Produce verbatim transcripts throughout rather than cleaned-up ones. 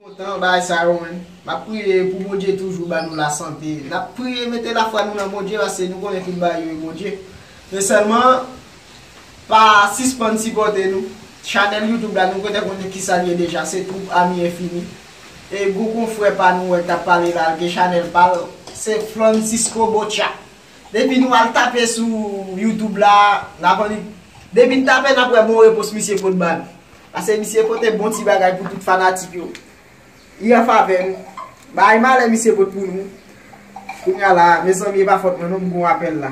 Kontan bagay sa yo, menn. M ap priye pou Bondye toujou ba nou lasante. N ap priye, mete lafwa nou nan Bondye, paske nou konnen tout bagay yo e Bondye. Men sèlman, pa sispann sipòte nou. Chanèl YouTube la, nou gentan konnen kisa l ye deja, se Troupe Ami Infini. E gwo konfrè pa nou wè k t ap pale la, l gen chanèl pa l, se Francisco Bocha. Depi nou al tape sou YouTube la, n ap annik, depi n tape, n ap wè bon repons misye pot ba nou. Paske misye pote bon ti bagay pou tout fanatik yo. Li an favè nou. Bagay malè misye pot pou nou. Kounye a la, mezanmi, e pa fòt mwen non, m gon apèl la.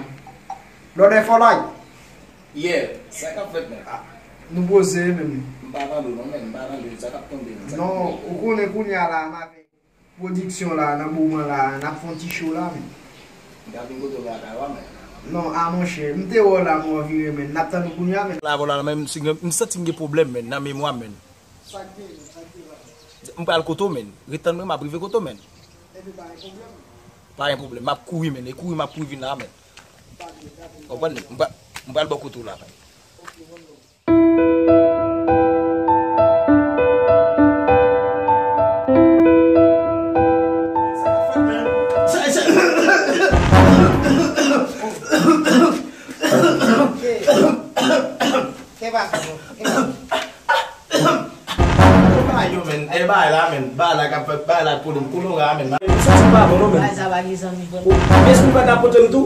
Blòdè Fòlòy. Yeah, sa k ap fèt, menn? Ah, nou poze, menn. M pa tande w non, menn, m pa tande w. Sa k ap tonbe, menn? Non, ou konnen kounye a la, m avèk pwodiksyon la, nan moman la, n ap fè yon ti show la, menn. M ka vin kote w lakay ou a, menn? Non, a monchè, m te wè w la, m wè w vire, menn. N ap tann ou kounye a, menn. La, vòlò la, menn, m santi m gen pwoblèm, menn, nan memwa, menn. Sa k genyen, sa k genyen la? M pral kote w, menn. Ret tann mwen, m ap rive kote w, menn. Epi pa gen pwoblèm. Pa gen pwoblèm, m ap kouri, menn. E kouri, m ap kouri vin la, menn. Konprann? M pral, m pral bò kote w la, menn. Ke pase, bro? Ke pase? Yo, men, e bagay la, men, bagay la k ap fè, bagay la k pwoblèm kolera, men. Sa, se pa bon, non, men. Bagay sa pa gen zanmi, bro. Mesye, ou pa ka pote m tou?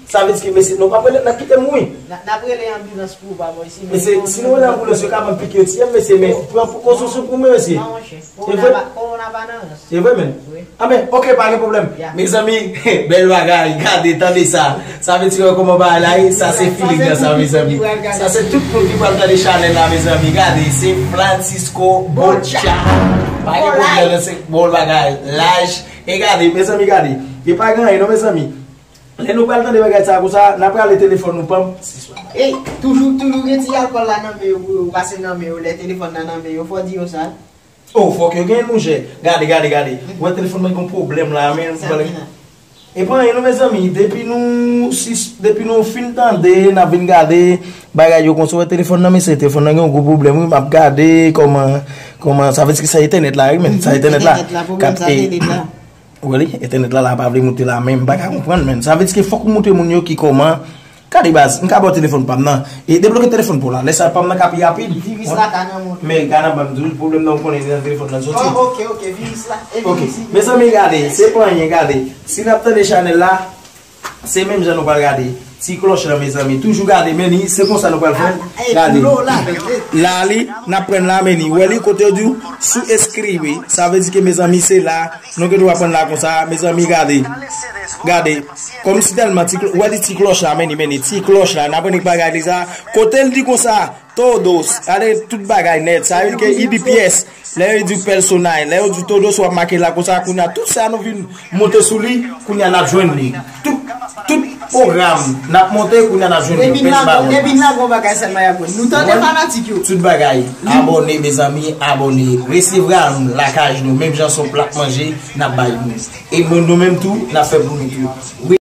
Sa vle di ke mesye, non, pa prele, n ap kite m mouri. N a, n ap rele anbilans pou ou, pa bò isi, men. Mesye, si nou rele anbilans, yo ka ban m pike, yo tiye m, mesye, men pran prekosyon pou mwen, mesye. Non, monchè. E vre? Kowona pa, kowona pa nan rans. E vre, men. Wi. A, men, ok, pa gen pwoblèm. Ya. Mezanmi, bèl bagay, gade, tande sa. Sa vle di ke kòman bagay la ye, sa se feeling nan sa, mezanmi. Sa se tout moun ki pral tande chanèl la, mezanmi. Gade, se Francisco Bocha. Pa gen pwoblèm, se bon bagay. Laj. E gade, mezanmi, gade. E pa gen anyen, non, mezanmi. Lè nou pral tande bagay sa konsa, n ap rale telefòn nou, pam. Ey, toujou, toujou gen ti alkòl la nan men yo, pou yo pase nan men yo, lè telefòn nan nan men yo, fò di yo sa. Oh, fòk yo gen, monchè. Gade, gade, gade. Ou wè telefòn mwen gen yon pwoblèm la, men. Sa vle di? E pa anyen non, mezanmi. Depi nou, si, depi nou fin tande, n ap vin gade bagay yo konsa. Ou wè telefòn nan, mesye, telefòn nan gen yon gwo pwoblèm, wi. M ap gade kòman, kòman, sa vle di ke sa entènèt la, wi, men. Sa entènèt la. Entènèt la, pwoblèm sa, entènèt la. Ou wè li, entènèt la, la pa vle moute la, men. M pa ka konprann, men. Sa vle di ke fòk ou montre moun yo ki kòman Gade baz, m ka ba w telefòn pa m nan. E debloke telefòn pa w la. Lè sa pa m nan ka pi rapid. Viris la ka nan moun. Men ka nan ban m di w, pwoblèm nan ou konnen li nan telefòn nan soti. Oh, ok, ok, viris la. E ok. Viris li. Mezanmi, gade, se pa anyen, gade. Si n ap tande chanèl la, se menm jan nou pral gade. Ti klòch la, mezanmi. Toujou gade, men li, se konsa nou pral fè. Ah, e gade. Koulè w la, men. La li, n ap pran la, men li. Ou wè li, kote yo di w, sou eskribe. Sa vle di ke, mezanmi, se la. Nou gen dwa pran la konsa, mezanmi, gade. Gade. Kòmsi tèlman ti klò-, ou wè li ti klòch la, men li, men li, ti klòch la, n ap annik bagay li sa. Kote l di konsa, todos, gade tout bagay nèt, sa vle di ke i di pyès, lè yo di w pèsonay, lè yo di w todos, w ap make la konsa, kounye a, tout sa nou vin monte sou li, kounye a, n ap jwenn li. Tout, tout pwogram, n ap monte, kounye a, n ap jwenn li. Depi n la, depi n la, gon bagay sèlman y ap jwenn. Nou tande fanatik yo. Tout bagay, abòne, mezanmi, abòne. Resevwa nou lakay nou, menm jan se yon plat manje, n ap bay nou. E nou, nou menm tou, n ap fè pou nou tou.